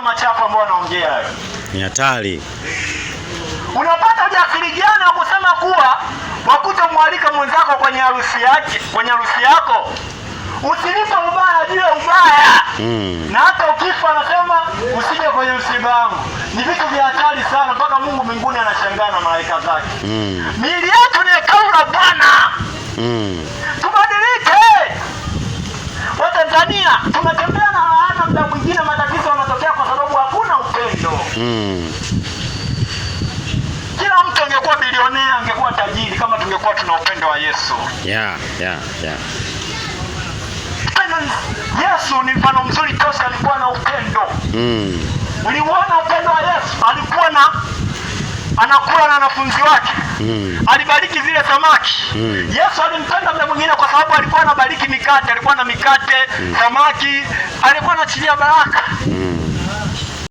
Machafu ambayo wanaongea hayo. Ni hatari. Unapata ujasiri gani wa kusema kuwa wakutomwalika mwenzako kwenye harusi yake, kwenye harusi yako? Usilipe ubaya juu ya ubaya. Na hata ukifa anasema usije kwenye msiba wangu. Ni vitu vya hatari sana, mpaka Mungu mbinguni anashangaa na malaika zake. Miili yetu ni hekalu la Bwana. Tubadilike. Watanzania tunatembea na laana, muda mwingine matatizo yanatokea kwa sababu hakuna upendo. Kila mtu angekuwa bilionea, angekuwa tajiri kama tungekuwa tuna upendo wa Yesu. Upendo. Yesu ni mfano mzuri tosha, alikuwa na upendo. Uliuona upendo wa Yesu? Alikuwa na anakula na wanafunzi wake. Alibariki zile samaki. Yesu alimpenda muda mwingine kwa sababu alikuwa anabariki mikate, alikuwa na mikate, samaki, alikuwa anaachilia baraka.